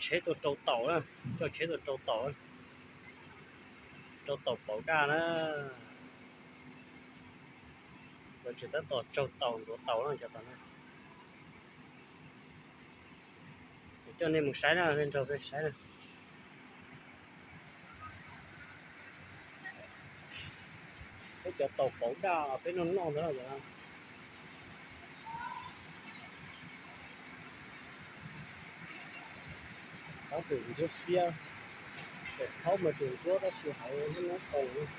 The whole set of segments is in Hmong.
Tsheb tuaj rau taum na, coj tsheb tuaj rau taum, rau taum pauv daj na. Lawv tseem tab tom raug taum ntxuav taum no cov tom no. Kuv coj nej mus saib na, nej nrog peb saib na. Peb cov taum pauv daj peb noj noj ntawd. Thaub tseem ntsuab xiab, thaub mas tseem ntsuab tab sis hauv lub noob qos.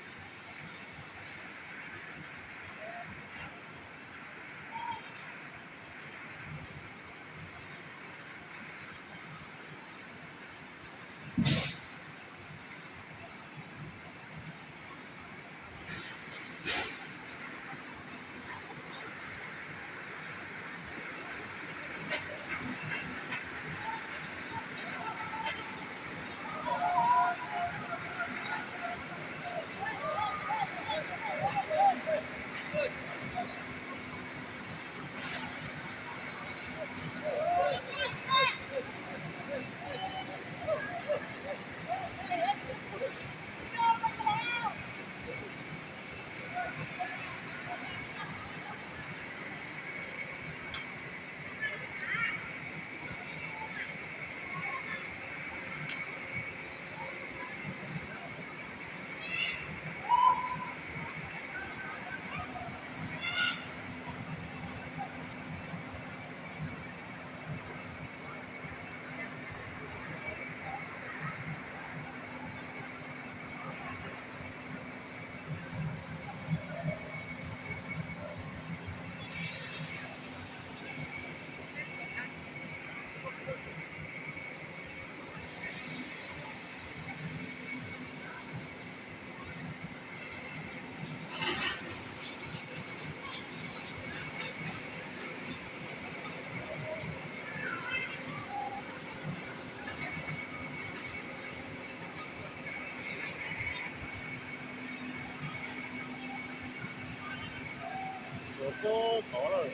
Ntxuav pob tod lawm,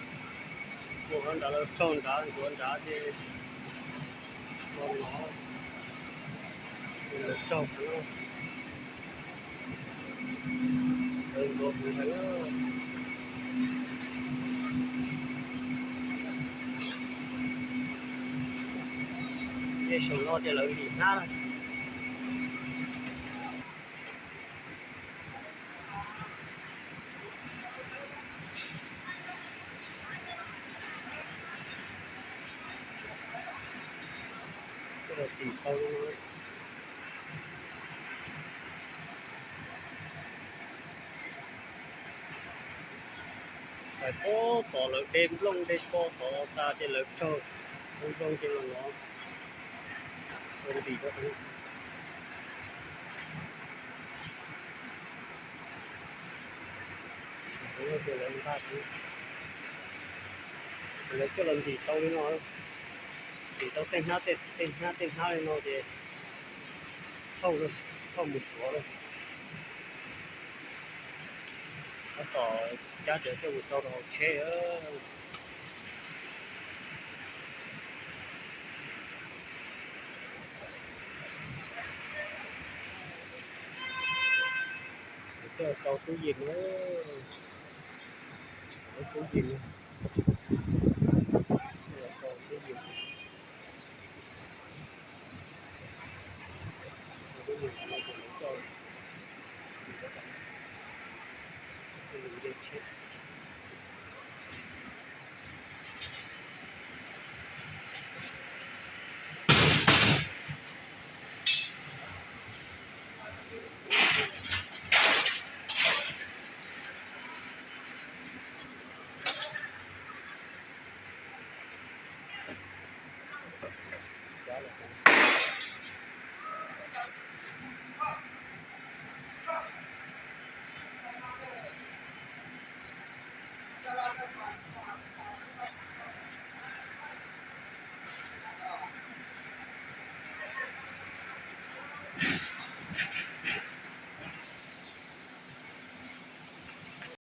mus qhov nrad lawv raug nrad, ntxuav nrad ces los no, lawv raug heev, lawv ntxuav heev. Tej saum no ces lawv ntim hnab. Tim tau. Pais pob tod lawv de nplooj de ko tod tas ces lawv raug zoo zoo ces los no, ua ntim rau. Lawv coj los ntim tau li no, ntim tau tej hnab tej hnab tej hnab li no ces thauj mus suav lawm. Tab tom cab cov coj mus rau rau hauv tsheb. Coj tau tub yim na, tub yim, tub yim.